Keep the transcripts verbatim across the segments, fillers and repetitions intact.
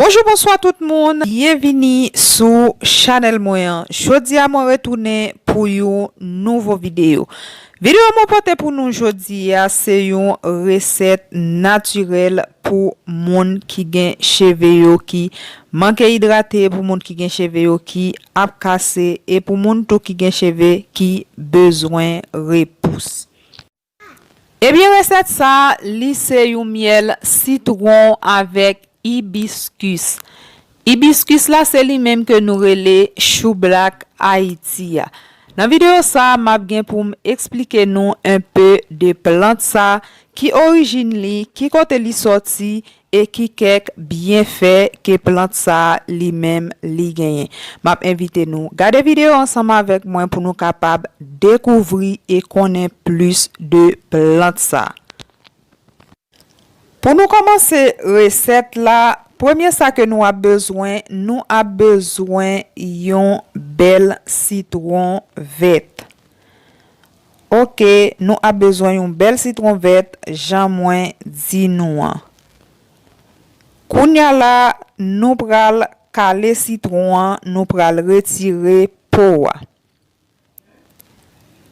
Bonjou, bonswa tout moun. Byenvini sou chanèl mwen an. Jodi a mwen retounen pou yon nouvo videyo. Videyo mwen pote pou nou jodi a se yon resèt natirèl pou moun ki gen cheve yo ki manke idrate, pou moun ki gen cheve yo ki ap kase, e pou moun tou ki gen cheve ki bezwen repous. Ebyen, resèt sa, li se yon myèl sitwon avèk ibiskis. Ibiskis la, se li menm ke nou rele choublak Ayiti a. Nan videyo sa, m ap gen pou m eksplike nou enpe de plant sa, ki orijin li, ki kote li sòti, e ki kèk byenfè ke plant sa li menm li genyen. M ap envite nou gade videyo ansanm avèk mwen pou nou kapab dekouvri e konnen plis de plant sa. Pou nou kòmanse resèt la, premye sa ke nou ap bezwen, nou ap bezwen yon bèl sitwon vèt. Oke, nou ap bezwen yon bèl sitwon vèt, jan mwen di nou an. Kounye a la, nou pral kale sitwon an, nou pral retire po a.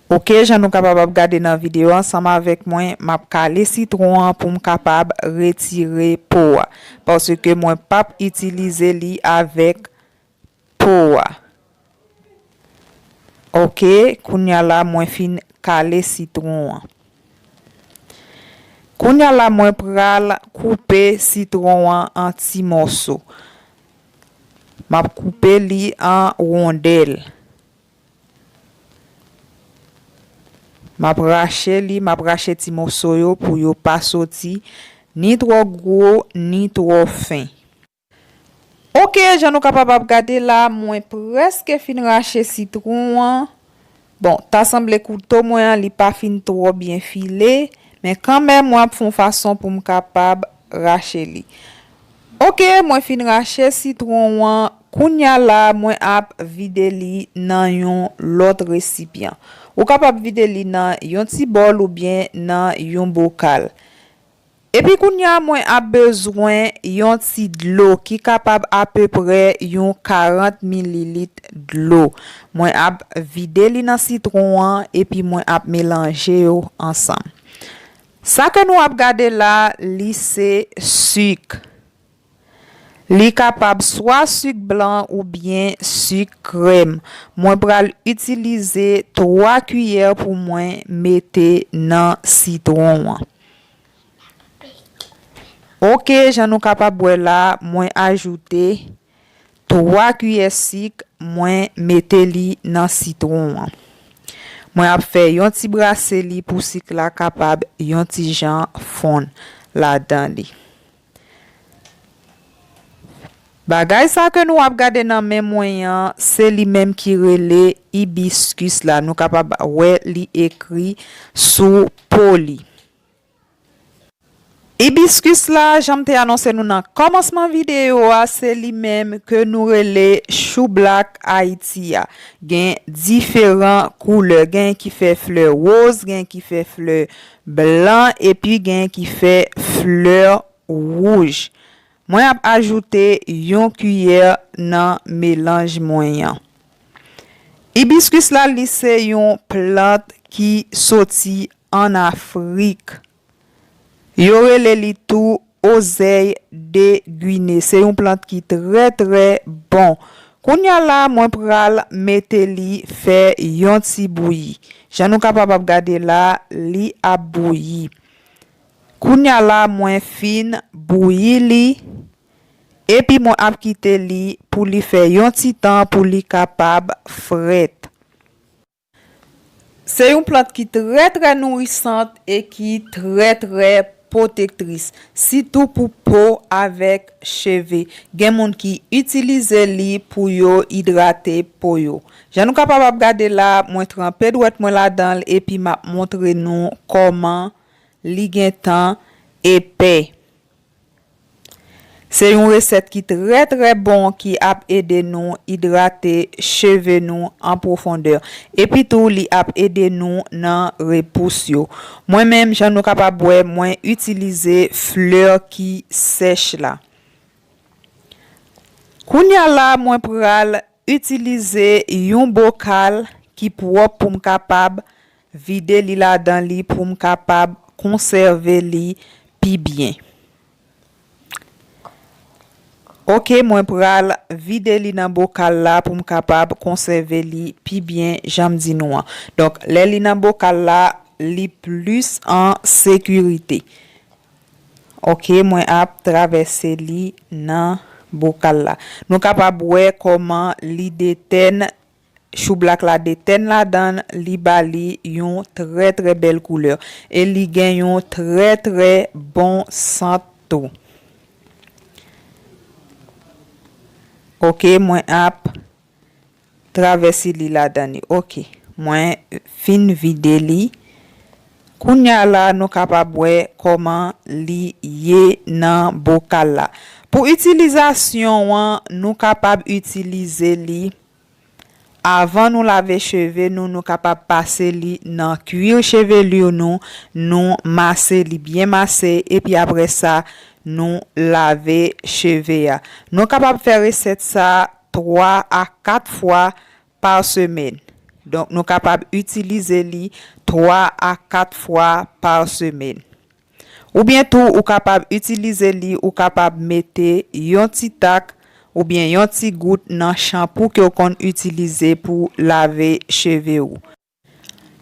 Oke, jan nou kapab ap gade nan videyo ansanm avèk mwen, m ap kale sitwon an pou m kapab retire po a. Paske mwen p ap itilize li avèk po a. Oke, kounye a la mwen fin kale sitwon an. Kounye a la mwen pral koupe sitwon an an ti mòso. M ap koupe li an wondèl. M ap rache li, m ap rache ti mòso yo pou yo pa soti ni twò gwo, ni twò fen. Oke, jan nou kapab ap gade la, mwen prèske fin rache sitwon an. Bon, ta sanble kouto mwen an, li pa fin twò byen file, men kanmenm, mwen ap fè yon fason pou m kapab rache li. Oke, mwen fin rache sitwon an. Kounye a la, mwen ap vide li nan yon lòt resipyan. Ou kapab vide li nan yon ti bòl oubyen nan yon bokal. Epi kounye a, mwen ap bezwen yon ti dlo ki kapab apeprè yon karant mililit dlo. Mwen ap vide li nan sitwon an, epi mwen ap melanje yo ansanm. Sa ke nou ap gade la, li se sik. Li kapab swa sik blan oubyen sik krèm. Mwen pral itilize twa kiyè pou mwen mete nan sitwon an. Oke, jan nou kapab wè la, mwen ajoute twa kiyè sik, mwen mete li nan sitwon an. Mwen ap fè yon ti brase li pou sik la kapab yon ti jan fonn ladan li. Bagay sa ke nou ap gade nan men mwen an, se li menm ki rele ibiskis la. Nou kapab wè li ekri sou po li. Ibiskis la, jan m te anonse nou nan kòmansman videyo a, se li menm ke nou rele choublak Ayiti a. Gen diferan koulè, gen ki fè flè woz, gen ki fè flè blan, epi gen ki fè flè wouj. Mwen ap ajoute yon kiyè nan melanj mwen an. Ibiskis la, li se yon plant ki soti ann Afrik. Yo rele li tou ozèy de Gine. Se yon plant ki trè, trè bon. Kounye a la, mwen pral mete li fè yon ti bouyi. Jan nou kapab ap gade la, li ap bouyi. Kounye a la, mwen fin bouyi li, epi mwen ap kite li pou li fè yon ti tan pou li kapab frèt. Se yon plant ki trè, trè nourisant e ki trè, trè pwotektris, sitou pou po avèk cheve. Gen moun ki itilize li pou yo idrate po yo. Jan nou kapab ap gade la, mwen tranpe dwèt mwen ladan l epi m ap montre nou kòman li gentan epè. Se yon resèt ki trè, trè bon, ki ap ede nou idrate cheve nou an pwofondè. Epi tou, li ap ede nou nan repous yo. Mwen menm, jan nou kapab wè, mwen itilize flè ki sèch la. Kounye a la, mwen pral itilize yon bokal ki pwòp pou m kapab vide li ladan li, pou m kapab konsève li pi byen. Ok, mwen pral vide li nan bokal la pou m kapab konsève li pi byen, jan m di nou an. Donk, lè li nan bokal la, li plis an sekirite. Ok, mwen ap travèse li nan bokal la. Nou kapab wè kòman li detèn, choublak la detèn ladan l, li ba li yon trè, trè bèl koulè. E li gen yon trè, trè bon sant tou. Ok, mwen ap travèse li ladan li. Ok, mwen fin vide li. Kounye a la, nou kapab wè kòman li ye nan bokal la. Pou itilizasyon an, nou kapab itilize li avan nou lave cheve nou, nou kapab pase li nan cuir chevelure nou, nou mase li byen mase, epi apre sa, nou lave cheve a. Nou kapab fè resèt sa twa a kat fwa pa semèn. Donk, nou kapab itilize li twa a kat fwa pa semèn. Oubyen tou, ou kapab itilize li, ou kapab mete yon ti tak oubyen yon ti gout nan chanpou ke w konn itilize pou lave cheve w.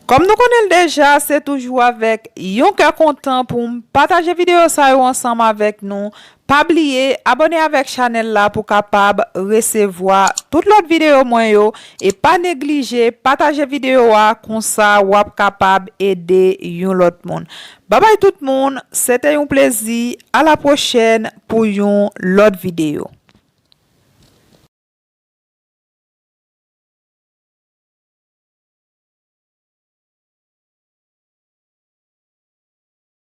Kòm nou konnen l deja, se toujou avèk yon kè kontan pou m pataje videyo sa yo ansanm avèk nou. Pa bliye abòne avèk chanèl la pou kapab resevwa tout lòt videyo mwen yo. E pa neglije pataje videyo a, konsa w ap kapab ede yon lòt moun. Babay tout moun, se te yon plezi. A la pwochèn pou yon lòt videyo.